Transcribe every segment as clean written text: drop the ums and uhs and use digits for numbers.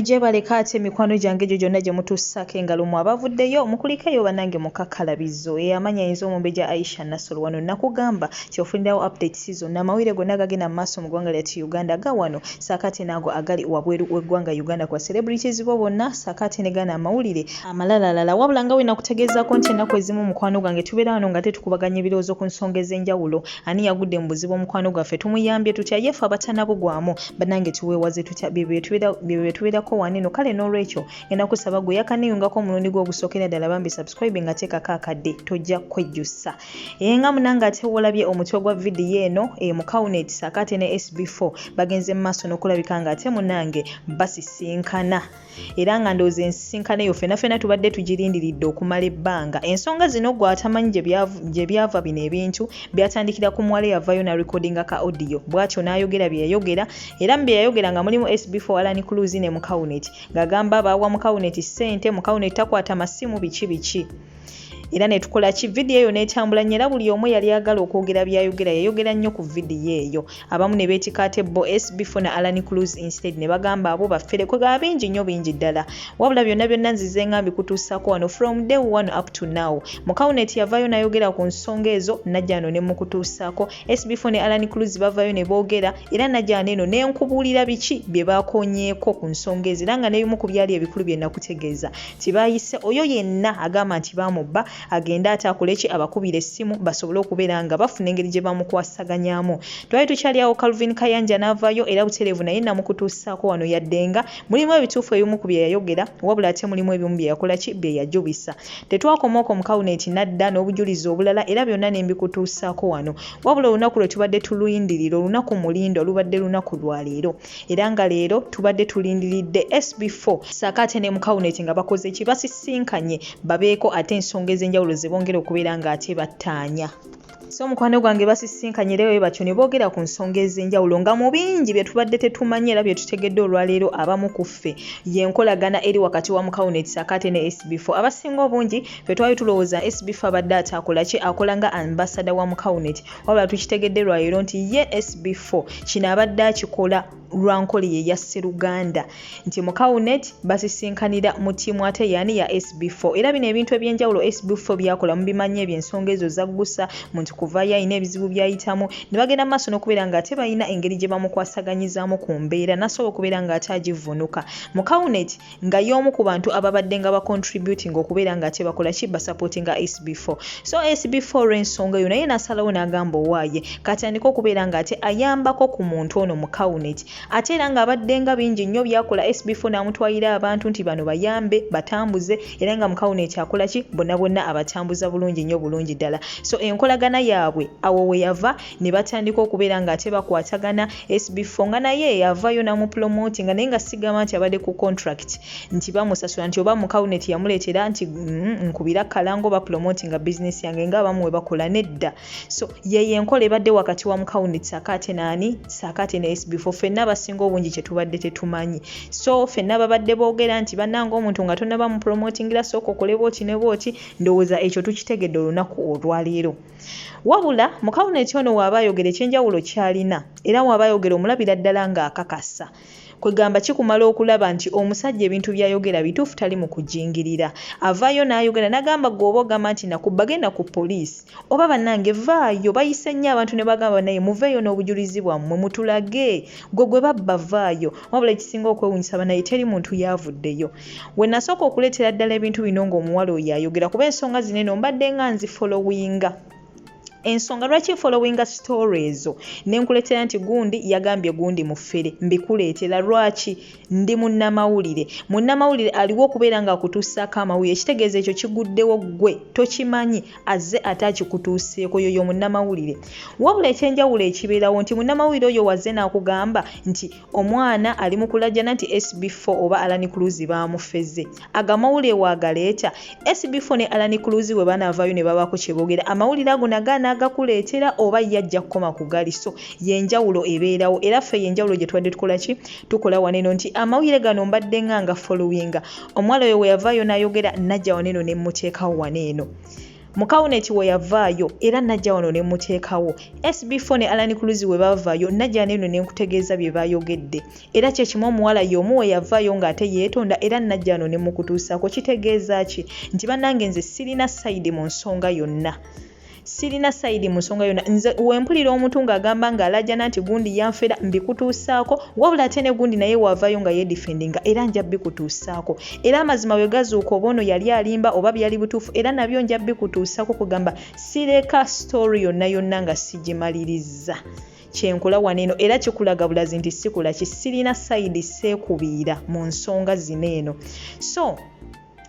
Gyebaleka ate mikwano gyange egyo gyonna gye mutuusaako engalo mu abavuddeyo mukulikeeyo bannange mu kakkalabizo. Ey'amannya ayinza Omumbejja Aisha Nassolo wano nakugamba nti ofunirawo updates zonna, amawulire gonna agagenda mu maaso mu ggwanga lyattu Uganda aga wano ssaako ate n'ago agali wabweru w'eggwanga Uganda ku ba celebrities bo bonna ssaako ate ne gano amawulire amalalalala. Wabula nga bwe nakutegeezaako nti ennaku ezimu mukwano gwange tubeera wano nga tetukubaganya ebirowoozo ku nsonga ez'enjawulo. Ani yagudde mu buzibu omukwano gwaffe tumuyambye tutya? Ye ffe abatanabugwamu bannange tuweewaze tutya? Byebyo bye tubeerako wano eno. Kale n'olwekyo ngenda kusaba gwe yakaneyungako omulundi gwo ogusookera ddala bambi subscribe nga teekako akadde tojja kwejjusa. Ee nga munange ate wolabye omutwe gwa vidiyo eno e Mukawunet ssaako ate ne SB4 bagenze mu maaso n'okulabika nga ate munange basisinkana. Era nga ndowooza ensisinkano eyo ffenna ffenna tubadde tugirindiridde okumala ebbanga. Ensonga zino ggwe atamanyi gye byava bino ebintu byatandikira ku muwala eyavaayo n'arekodinga ka audio bw'atyo n'ayogera bye yayogera era mu bye yayogera nga mulimu SB4 Allan Cruz ne Mukawunet ng'agamba baawa Mukawunet ssente, Mukawunet takwata masimu biki biki. Era ne tukola ki? Vidiyo eyo n'etambula nnyo era buli omu eyali ayagala okwogera by'ayogera yayogera nnyo ku vidiyo eyo. Abamu ne beetika ate bo SB4 ne Allan Cruz instead ne bagamba abo bafere. Kwegamba bingi nnyo bingi ddala. Wabula byonna byonna nzize nga mbikutuusaako wano from day one up to now. Mukawunet yavaayo n'ayogera ku nsonga ezo najja wano ne mmukutuusaako. SB4 ne Allan Cruz bavaayo ne boogera era najja wano eno ne nkubuulira biki bye baakoonyeeko ku nsonga ezo era nga n'ebimu ku byali ebikulu bye nakutegeeza nti baayise oyo yenna agamba nti baamubba agende ate akole ki abakubire essimu basobole okubeera nga bafuna engeri gye bamukwasaganyaamu. Twali tukyali awo Calvin Kayanja n'avaayo era butereevu naye namukutuusaako wano yadde nga mulimu ebituufu ebimu ku bye yayogera wabula ate mulimu ebimu bye yakola ki bye yajubisa. Tetwakoma okwo Mukawuneti n'adda n'obujulizi obulala era byonna ne mbikutuusaako wano. Wabula olunaku lwe tubadde tulindirira olunaku mulindwa lubadde lunaku lwa leero. Era nga leero tubadde tulindiridde SB4 ssaako ate ne Mukawuneti nga bakoze ki basisinkanye babeeko ate ensonga ez'enjawulo ze bongera okubeera nga ate battaanya. So mukwano gwange basisinkanye era bwe batyo ne boogera ku nsonga ez'enjawulo nga mu bingi bye tubadde tetumanyi era bye tutegedde olwaleero abamu ku ffe y'enkolagana eri wakati wa Mukawuneti ssaako ate ne SB4. Abasinga obungi ffe twali tulowooza SB4 abadde ate akola ki akola nga ambasada wa Mukawuneti wabula tukitegedde lwaleero nti ye SB4 kino abadde akikola lwa nkola ye eya sseruganda nti Mukawunet basisinkanira mu ttiimu ate yaani ya SB4 era bino ebintu eby'enjawulo SB4 by'akola mubimanyi ebyo ensonga ezo zaggusa muntu kuvaayo alina ebizibu by'ayitamu ne bagenda mu maaso n'okubeera ng'ate balina engeri gye bamukwasaganyizaamu ku mbeera n'asobola okubeera ng'ate agivvuunuka. Mukawunet nga y'omu ku bantu ababadde nga ba contributing okubeera nga ate bakola ki basupportinga SB4 so SB4 olw'ensonga eyo naye n'asalawo n'agamba owaaye katandike okubeera nga ate ayambako ku muntu ono mu Kaunet ate era ng'abadde nga bingi nnyo byakola SB4 n'amutwalira abantu nti bano bayambe batambuze era nga mu Kaunet akola ki bonna bonna abatambuza bulungi nnyo bulungi ddala so enkolagana yaabwe awo we yava ne batandika okubeera nga ate bakwatagana SB4 nga naye yavayo namupromotinga naye nga sigamba nti abadde ku contract nti bamusasula nti oba mukawunet yamuleetera nti nkubira kalango oba promotinga business yange nga abamu we bakola nedda so yeyo enkola ebadde wakati wa mukawunet saako ate naani saako ate ne SB4 ffenna abasinga obungi kye tubadde tetumanyi so ffenna babadde boogera nti bannange omuntu nga tonnaba mupromotingira sooka okole bwoti ne bwoti ndowooza ekyo tukitegedde olunaku olwaleero. Wabula Mukawuneti ono waaba ayogera ekyenjawulo kyalina era waaba ayogera omulabira ddala ng'akakasa. Kwegamba kikumala okulaba nti omusajja ebintu by'ayogera bituufu tali mu kujingirira. Avaayo n'ayogera n'agamba ggwe oba ogamba nti nakubba genda ku poliisi oba bannange vaayo bayise nnyo abantu ne bagamba bannaye muveeyo n'obujulizi bwammwe mutulage ggwe gwe babba vaayo. Wabula ekisinga okwewuunyisa bannaye teri muntu yaavuddeyo. We nasooka okuleetera ddala ebintu bino ng'omuwala oyo ayogera kuba ensonga zino eno mbadde nga nzifolowinga. Ensonga lwaki nfolowinga story ezo ne nkuleetera nti gundi yagambye gundi mufere mbikuleetera lwaki ndi munnamawulire. Munnamawulire aliwo okubeera ng'akutuusaako amawulire ekitegeeza ekyo kiguddewo ggwe tokimanyi azze ate akikutuuseeko yoyo munnamawulire. Wabula ekyenjawulo ekibeerawo nti munnamawulire oyo wazze n'akugamba nti Omwana ali mu kulajana nti SB4 oba Allan Cruz baamufeze. Ago amawulire w'agaleeta? SB4 ne Allan Cruz bwe banaavaayo ne babaako kye boogera, amawulire ago nago anaagakuleetera oba ye ajja kukoma ku gali? So y'enjawulo ebeerawo era ffe y'enjawulo gye tubadde tukola ki? Tukola wano eno nti amawulire gano mbadde nga nga followinga. Omuwala oyo bwe yavaayo n'ayogera najja wano eno ne mmuteekawo wano eno. Mukawuneti we yavaayo era najja wano ne mmuteekawo. SB4 ne Allan Cruz we baavaayo najja n'eno ne nkutegeeza bye baayogedde. Era kye kimu omuwala y'omu we yavaayo ng'ate yeetonda era najja wano ne mmukutuusaako. Kitegeeza ki? Nti bannange nze sirina sayidi mu nsonga yonna. Sirina sayidi mu nsonga yonna. Nze we mpulira omuntu ng'agamba ng'alaajana nti gundi yanfera mbikutuusaako, wabula ate ne gundi naye w'avaayo nga yeedifendinga era nja bikutuusaako. Era amazima bwe gazuuka oba ono yali alimba oba byali butuufu era nabyo nja bikutuusaako kugamba sireka story yonna yonna nga sigimalirizza. Kyenkola wano eno era kikulaga bulazi nti sikola ki sirina sayidi seekubiira mu nsonga zino eno. So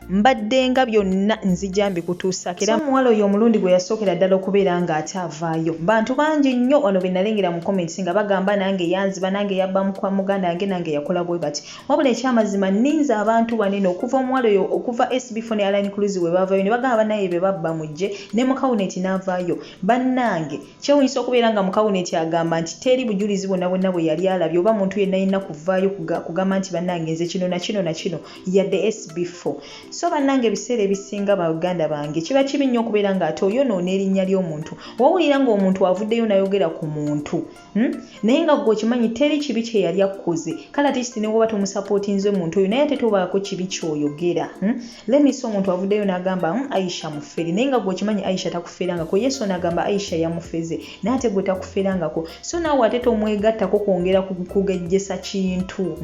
mbadde nga byonna nzija mbikutuusaako era omuwala oyo omulundi gwe yasookera ddala okubeera ng'ate avaayo bantu bangi nnyo wano be nalengera mu comments nga bagamba nange yanziba nange yabba mukwa muganda wange nange yakola bwe bati wabula ekyamazima nninze abantu banene okuva omuwala oyo okuva SB4 ne Allan Cruz we baavaayo ne bagamba banaye be babba mujje ne Mukawuneti n'avaayo bannange kyewunyisa okubeera nga Mukawuneti agamba nti teri bujulizi bwonna bwonna bwe yali alabye oba muntu yenna yenna kuvaayo kugamba nti bannange nze kino na kino na kino yadde SB4 so bannange ebiseera ebisinga baganda bange kiba kibi nnyo okubeera ng'ate oyonoona erinnya ly'omuntu wawulira ng'omuntu avuddeyo n'ayogera ku muntu hmm? Naye nga gwe okimanyi teri kibi kye yali akkoze kale at least ne woba tomusapootinze muntu oyo naye ate tobaako kibi ky'oyogera hmm? Lemisa omuntu avuddeyo n'agamba Aisha mufere naye nga gwe okimanyi Aisha takuferangako yesu onagamba Aisha yamufeze naye ate gwe takuferangako so naawe ate tomwegattako kwongera kugejjesa kintu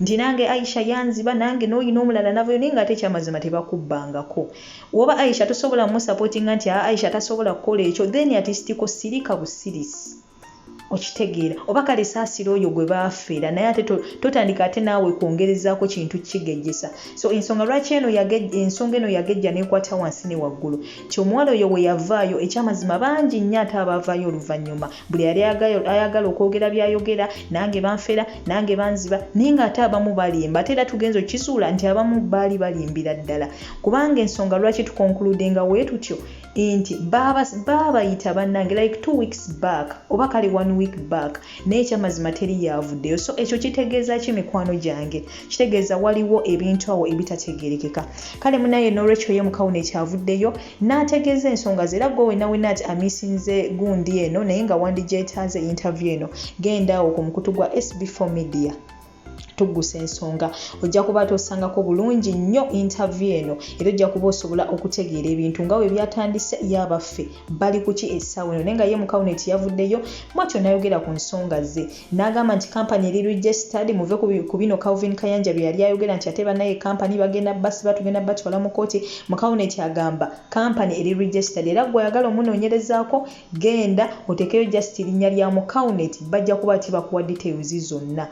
Nti nange Aisha yanziba nange noyina omulala navayo naye nga ate ekyamazima tebakubbangako. Woba Aisha tosobola musupportinga nti aa Aisha tasobola kukola ekyo then atistiko sirika busirisi. Okitegeera oba kale saasira oyo gwe baafera naye ate totandika ate naawe kwongerezaako kintu kigejjesa. So ensonga lwaki eno ensonga eno yagejja nekwata wansi ne waggulu nti omuwala oyo we yavaayo ekyamazima bangi nnyo ate abaavaayo oluvannyuma buli yali ayagala okwogera byayogera nange banfera nange banziba naye ng'ate abamu balimba ate era tugenze okukizuula nti abamu baali balimbira ddala kubanga ensonga lwaki tukonkuludinga we tutyo nti baabayita bannange like 2 weeks back oba kale one week back naye ekyamazima teri yaavuddeyo. So ekyo kitegeeza ki mikwano gyange? Kitegeeza waliwo ebintu awo ebitategerekeka. Kale munaye n'olwekyo ye Mukawuna ekyavuddeyo n'ategeeza ensonga ze era gwe wenna wenna ati amisinze gundi eno naye nga wandigyetaaze interview eno genda awo ku mukutu gwa SB4 Media tuggusa ensonga ojja kuba tosangako bulungi nnyo interview eno era ojja kuba osobola okutegeera ebintu nga bwe byatandise yabaffe bali kuki essaawa eno. Naye nga ye Mukawuneti yavuddeyo mwatyo n'ayogera ku nsonga ze n'agamba nti kampani eri registered muve ku bino Calvin Kayanja bye yali ayogera nti ate bannaye kampani bagenda basiba tugenda batwala mu kooti. Mukawuneti agamba kampani eri registered era gwe oyagala omunoonyerezaako genda oteekeyo just linnya lya Mukawuneti bajja kuba tibakuwa details zonna.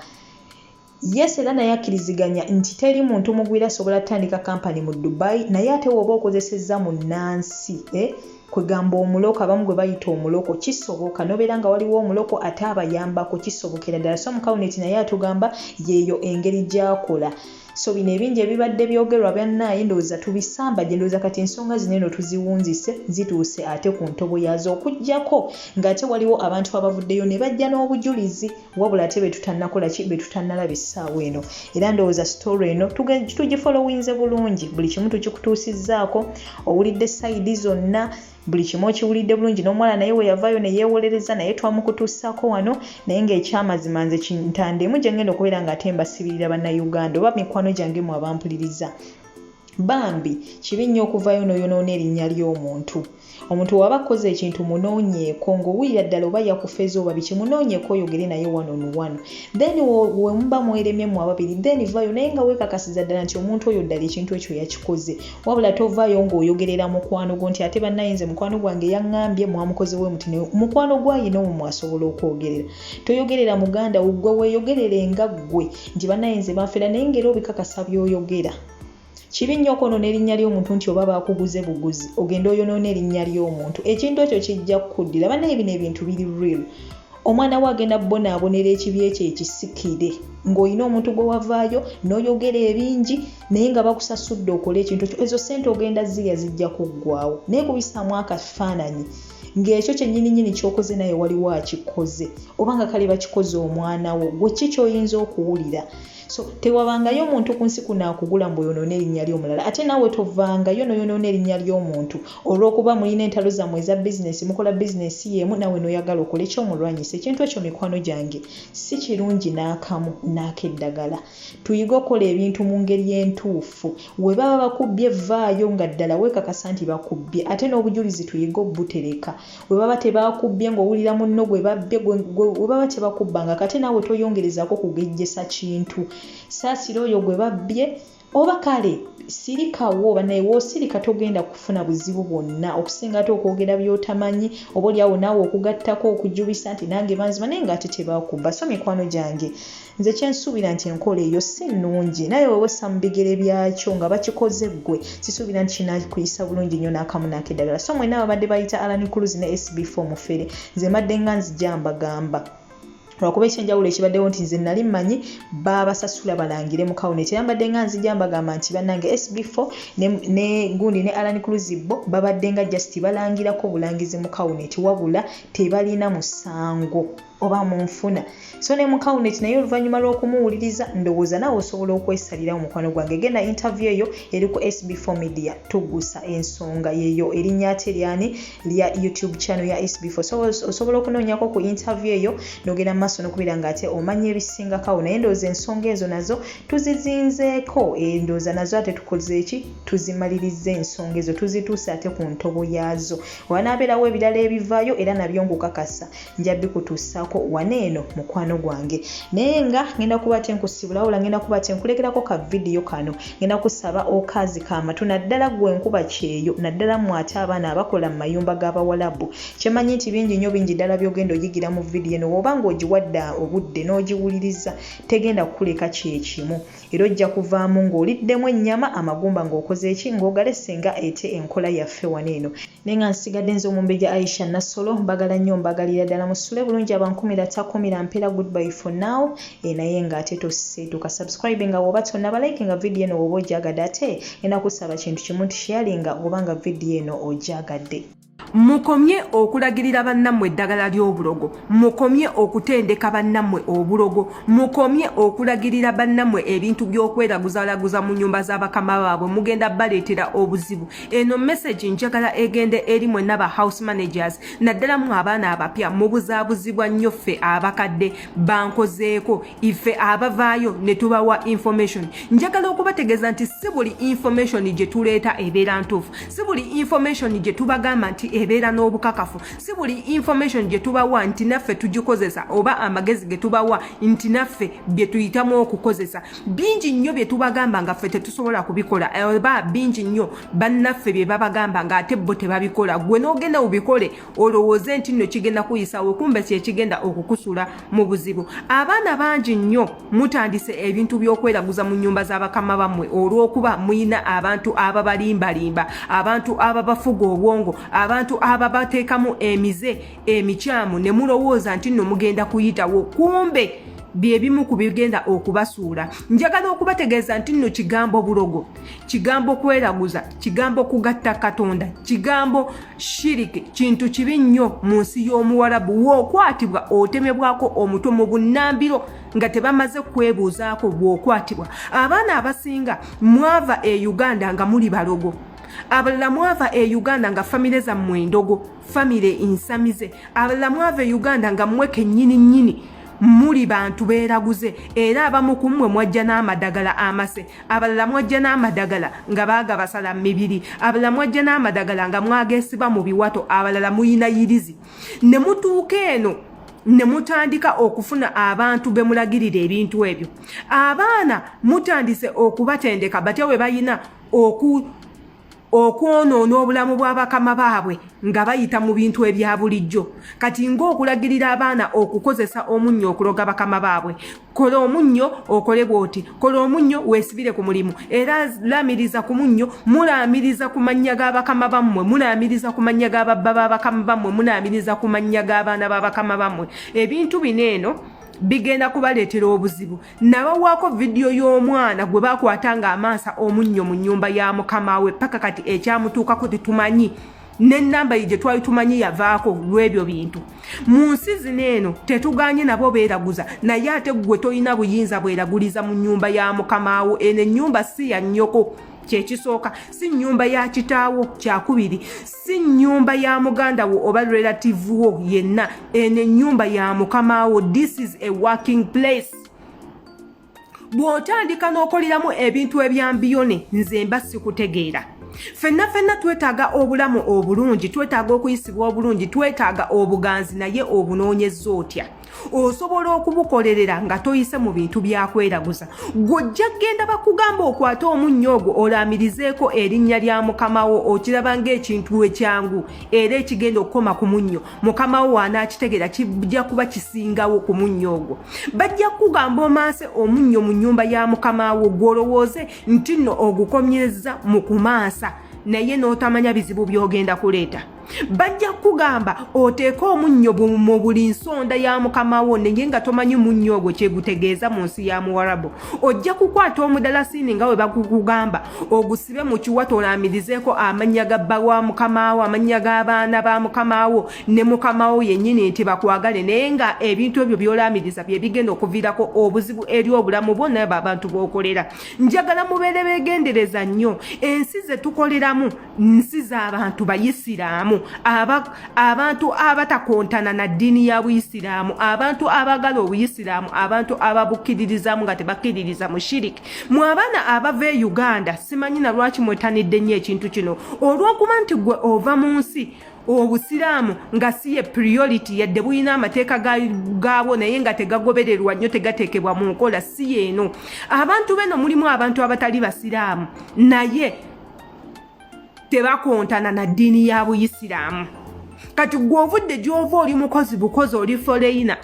Yes, era naye akkiriziganya nti teri muntu mugwira asobola kutandika kampani mu Dubai naye ate woba okozesezza munnansi eh? Kwegamba omuloko abamu gwe bayita omuloko kisoboka nobeera nga waliwo omuloko ate abayambako kisobokera ddala. So Mukawuneti naye atugamba yeeyo engeri gy'akola. So bino ebingi ebibadde byogerwa byannaaye ndowooza tubisambajje ndowooza kati ensonga zino eno tuziwunzise zituuse ate ku ntobo yaazo okuggyako ng'ate waliwo abantu abavuddeyo ne bajja n'obujulizi wabula ate betutannakola ki betutannalaba essaawa eno. Era ndowooza story eno tugifollowinze bulungi buli kimu tukikutuusizzaako owulidde side zonna buli kimu okiwulidde bulungi n'omuwala naye we yavaayo ne yeewolereza naye twamukutuusaako wano naye ng'ekyamazima nze kintandemu gye ngenda okubeera ng'ate mbasibirira Bannayuganda oba mikwano gyange mu abampuliriza. Bambi kibi nnyo okuvaayo n'oyonoona erinnya ly'omuntu. Omuntu waba akoze ekintu munoonyeeko ng'owulira ddala oba yakufeeza oba biki munoonyeeko oyogere naye one on one then we muba mweremye mu ababiri then vaayo naye nga weekakasiza ddala nti omuntu oyo ddala ekintu ekyo yakikoze. Wabula tovaayo ng'oyogerera mukwano gwo nti ate bannaye nze mukwano gwange yaŋŋambye mwamukoze we muti mukwano gwayina omwo mwasobola okwogerera. Toyogerera muganda wo ggwe weeyogerere nga ggwe nti bannaye nze banfera naye ng'era obikakasa by'oyogera. Kibi nnyo okwonoona erinnya ly'omuntu nti oba baakuguze buguzi ogende oyonoona erinnya ly'omuntu ekintu ekyo kijja kukuddira. Bannaye bino ebintu biri real. Omwana we agenda bonaabonera ekibi ekyo ekisikire ng'olina omuntu gwe wavaayo n'oyogera ebingi naye nga bakusasudde okole ekintu ekyo ezo ssente ogenda zirya zijja kuggwawo naye kubisaamu akafaananyi ng'ekyo kyennyini ky'okoze naye waliwo akikoze oba nga kale bakikoze omwana wo gwe ki ky'oyinza okuwulira? So tewabangayo omuntu ku nsi kuno akugula mbu oyonoone erinnya ly'omulala, ate naawe tovangayo n'oyonoona erinnya ly'omuntu olw'okuba mulina entalo zammwe eza bizinesi, mukola bizinesi y'emu naawe n'oyagala okole ki omulwanyise. Ekintu ekyo mikwano gyange si kirungi n'akamu n'akeddagala. Tuyige okukola ebintu mu ngeri entuufu. We baba bakubbye vvaayo nga ddala weekakasa nti bakubbye ate n'obujulizi tuyige obutereka. We baba tebakubbye ng'owulira munno gwe babbye we baba tebakubbangako ate naawe toyongerezaako kugejjesa kintu. Saasira oyo gwe babbye oba kale sirikawo banaye w'osirika togenda kufuna buzibu bwonna okusinga ate okwogera by'otamanyi oba olyawo naawe okugattako okujubisa nti nange banziba naye ng'ate tebakubba. So mikwano gyange nze kyensuubira nti enkola eyo si nnungi naye wewessa mu bigere byakyo nga bakikoze ggwe sisuubira nti kinakuyisa bulungi nnyo n'akamu n'akeddagala. So mwenna ababadde bayita Alan Cruz ne SB4 mufere nze mbadde nga nzija mbagamba lwakuba ekyenjawulo ekibaddewo nti nze nali mmanyi baabasasula balangire mu kawuneti era mbadde nga nzija mbagamba nti bannange SB4 ne, ne gundi ne Alan Cruz bo babadde nga just balangirako bulangizi mu kawuneti wabula tebalina musango oba munfuna. So ne mukawuneti naye oluvannyuma lw'okumuwuliriza ndowooza naawe osobola okwesalirawo mukwano gwange. Genda interview eyo eri ku SB4 Media tuggusa ensonga yeyo erinnya ate lyani lya YouTube channel ya SB4. So osobola okunoonyako ku interview eyo n'ogenda mu maaso n'okubeera ng'ate omanya ebisingako awo, naye ndowooza ensonga ezo nazo tuzizinzeeko, ndowooza nazo ate tukoze ki tuzimalirizza ensonga ezo tuzituuse ate ku ntobo yaazo. Wanaabeerawo ebirala ebivaayo era nabyo nkukakasa nja bikutuusaako wano eno mukwano gwange, naye nga ngenda kuba ate nkusibula wabula ngenda kuba ate nkulekerako ka vidiyo kano. Ngenda kusaba okaazika amatu naddala ggwe enkuba kyeyo, naddala mmwe ate abaana abakola mu mayumba g'Abawalabu. Kyemanyi nti bingi nnyo bingi ddala by'ogenda oyigira mu vidiyo eno bw'oba ng'ogiwadde obudde n'ogiwuliriza tegenda kukuleka kyekimu era ojja kuvaamu ng'oliddemu ennyama amagumba ng'okoze ki ng'ogalese nga ete enkola yaffe wano eno. Naye nga nsigadde nze Omumbejja Aisha Nassolo, mbagala nnyo mbagalira ddala musule bulungi abankumira takumira mpeera goodbye for now. Naye nga ate toseetuka subscribe nga woba tonnaba like nga video eno woba ogyagadde, ate ngenda kusaba kintu kimu nti sharinga oba nga video eno ogyagadde. Mukomye okulagirira bannammwe eddagala ly'obulogo, mukomye okutendeka bannammwe obulogo, mukomye okulagirira bannammwe ebintu by'okweraguzalaguza mu nnyumba z'abakama baabwe, mugenda baleetera obuzibu. Eno message njagala egende eri mwenna ba house managers, naddala mu abaana abapya. Mubuzaabuzibwa nnyo ffe abakadde bankozeeko, ife abavaayo ne tubawa information. Njagala okubategeeza nti si buli information gye tuleeta ebeera ntuufu, si buli information gye tubagamba nti ebeera n'obukakafu, si buli information gye tubawa nti naffe tugikozesa, oba amagezi ge tubawa nti naffe bye tuyitamu okukozesa. Bingi nnyo bye tubagamba nga ffe tetusobola kubikola, oba bingi nnyo bannaffe bye babagamba ng'ate bo tebabikola. Gwe n'ogenda ubikole olowooze nti nno kigenda kuyisawo, kumbe kyekigenda okukusula mu buzibu. Abaana bangi nnyo mutandise ebintu by'okweraguza mu nnyumba z'abakama bammwe olw'okuba muyina abantu ababalimbalimba, abantu ababafuga obwongo, abantu ababateekamu emize emikyamu, ne mulowooza nti nno mugenda kuyitawo, kumbe bye bimu ku bigenda okubasuula. Njagala okubategeeza nti nno kigambo bulogo, kigambo kweraguza, kigambo kugatta Katonda, kigambo shiriki, kintu kibi nnyo mu nsi y'Omuwarabu. W'okwatibwa otemebwako omutwe mu bunnambiro nga tebamaze kwebuuzaako bw'okwatibwa. Abaana abasinga mwava e Uganda nga muli balogo, abalala mwava e Uganda nga famire zammwe endogo, famire nsamize, abalala mwava e Uganda nga mmwe kennyini nnyini muli bantu beeraguze, era abamu ku mmwe mwajja n'amadagala amase, abalala mwajja n'amadagala nga baagabasala mibiri, abalala mwajja n'amadagala nga mwageesiba mu biwato, abalala muyina yirizi, ne mutuuka eno ne mutandika okufuna abantu be mulagirira ebintu ebyo. Abaana mutandise okubatendeka batya bwe bayina okwonoona obulamu bw'abakama baabwe nga bayita mu bintu ebya bulijjo. Kati ng'okulagirira abaana okukozesa omunnyo okuloga bakama baabwe: kola omunnyo okole bw'oti, kola omunnyo weesibire ku mulimu, era lamiriza ku munnyo. Mulaamiriza ku mannya g'abakama bammwe, mulaamiriza ku mannya g'ababba b'abakama bammwe, mulaamiriza ku mannya g'abaana b'abakama bammwe. Ebintu bino eno bigenda kubaleetera obuzibu. Nabawaako vidiyo y'omwana gwe bakwata ng'amansa omunnyo mu nnyumba ya mukama we, paka kati ekyamutuukako tetumanyi. N'ennamba ye gye twali tumanyi yavaako lw'ebyo bintu. Mu nsi zino eno tetuganye nabo beeraguza, naye ate ggwe tolina buyinza bweraguliza mu nnyumba ya mukamaawo. Eno ennyumba si ya nnyoko, kyekisooka, si nnyumba ya kitaawo, kyakubiri, si nnyumba ya muganda wo oba relative wo yenna. Eno ennyumba ya mukamaawo. This is a working place. Bw'otandika n'okoleramu ebintu ebyambiyone, nze mba sikutegeera. Ffenna ffenna twetaaga obulamu obulungi, twetaaga okuyisibwa obulungi, twetaaga obuganzi, naye obunoonyezza otya? Osobola okubukolerera nga toyise mu bintu byakweraguza. Gw'ojja kgenda bakugamba okwate omunnyo ogwo olaamirizeeko erinnya lya mukamawo, okiraba ng'ekintu ekyangu era ekigenda okukoma ku munnyo. Mukamawo w'anaakitegeera kijja kuba kisingawo ku munnyo ogwo. Bajja kukugamba omanse omunnyo mu nnyumba ya mukamawo, gw'olowooze nti nno ogukomyezza mu kumansa, naye n'otamanya bizibu by'ogenda kuleeta. Bajja kukugamba oteeke omunnyo mu buli nsonda ya mukama wo, naye nga tomanyi munnyo ogwo kyegutegeeza mu nsi ya Muwarabu. Ojja kukwata omudalasiini nga bwe bakukugamba, ogusibe mu kiwato, olaamirizeeko amannya ga bba wa mukama wo, amannya g'abaana ba mukama wo ne mukama wo yennyini nti bakwagale, naye nga ebintu ebyo by'olaamiriza bye bigenda okuviirako obuzibu eri obulamu bwo naye abantu b'okolera. Njagala mubeere beegendereza nnyo. Ensi ze tukoleramu nsi z'abantu bayisiraamu, abantu abatakontana na ddiini ya buyisiraamu, abantu abaagala obuyisiraamu, abantu ababukkiririzaamu nga tebakkiririza mu shiriki. Mwe abaana abava e Uganda, simanyi na lwaki mwetanidde nnyo ekintu kino, olw'okuba nti gwe ova mu nsi obusiraamu nga si ye priority, yadde bulina amateeka gaabwo naye nga tegagobererwa nnyo, tegateekebwa mu nkola. Si yeeno abantu beno mulimu abantu abatali basiraamu naye tebakontana na ddiini ya buyisiraamu. Kati gwe ovudde gy'ova, oli mukozi bukozi, oli foreigner,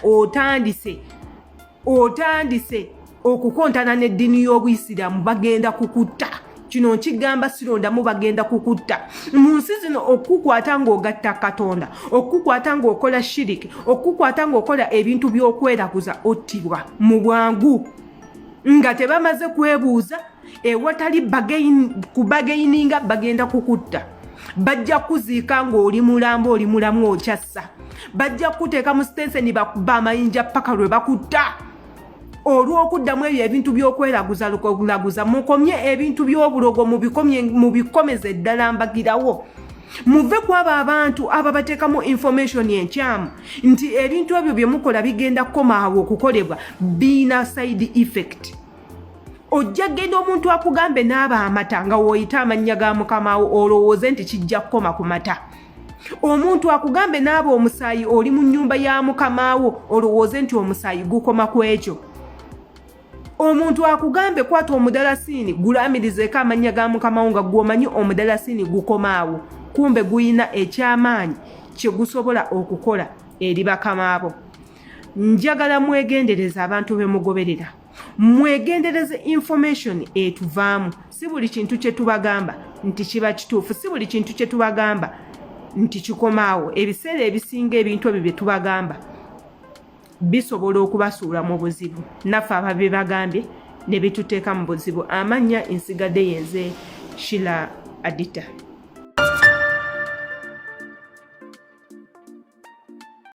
otandise okukontana n'eddiini y'obuyisiraamu, bagenda kukutta. Kino nkigamba sirondamu, bagenda kukutta. Mu nsi zino okukukwata ng'ogatta Katonda, okukukwata ng'okola shiriki, okukukwata ng'okola ebintu by'okweraguza, ottibwa mu bwangu nga tebamaze kwebuuza, ewatali kubargaininga. Bagenda kukutta, bajja kuziika ng'oli mulambo, oli mulamu okyassa. Bajja kukuteeka mu sitenseni, bakuba amayinja paka lwe bakutta olw'okuddamu ebyo ebintu by'okweraguzalaguza. Mukomye ebintu by'obulogo, mubikomeze ddala mbagirawo. Muve ku abo abantu ababateekamu information enkyamu nti ebintu ebyo bye mukola bigenda kukomaawo okukolebwa, biina side effect. Ojja genda omuntu akugambe n'aba amata nga w'oyita amannya ga mukamawo, olowooze nti kijja kukoma ku mata. Omuntu akugambe n'aba omusaayi, oli mu nnyumba ya mukamaawo, olowooze nti omusaayi gukoma ku ekyo. Omuntu akugambe kwata omudalasiini gulaamirizeeko amannya ga mukamawo, nga gw'omanyi omudalasiini gukomaawo, kumbe guyina ekyamaanyi kye gusobola okukola eri bakamaabo. Njagala mwegendereza abantu be mugoberera, mwegendereze information etuvaamu. Si buli kintu kye tubagamba nti kiba kituufu, si buli kintu kye tubagamba nti kikomaawo. Ebiseera ebisinga ebintu ebyo bye tubagamba bisobola okubasuula mu buzibu, naffe ababibagambye ne bituteeka mu buzibu. Amannya nsigadde yenze Shila Adita.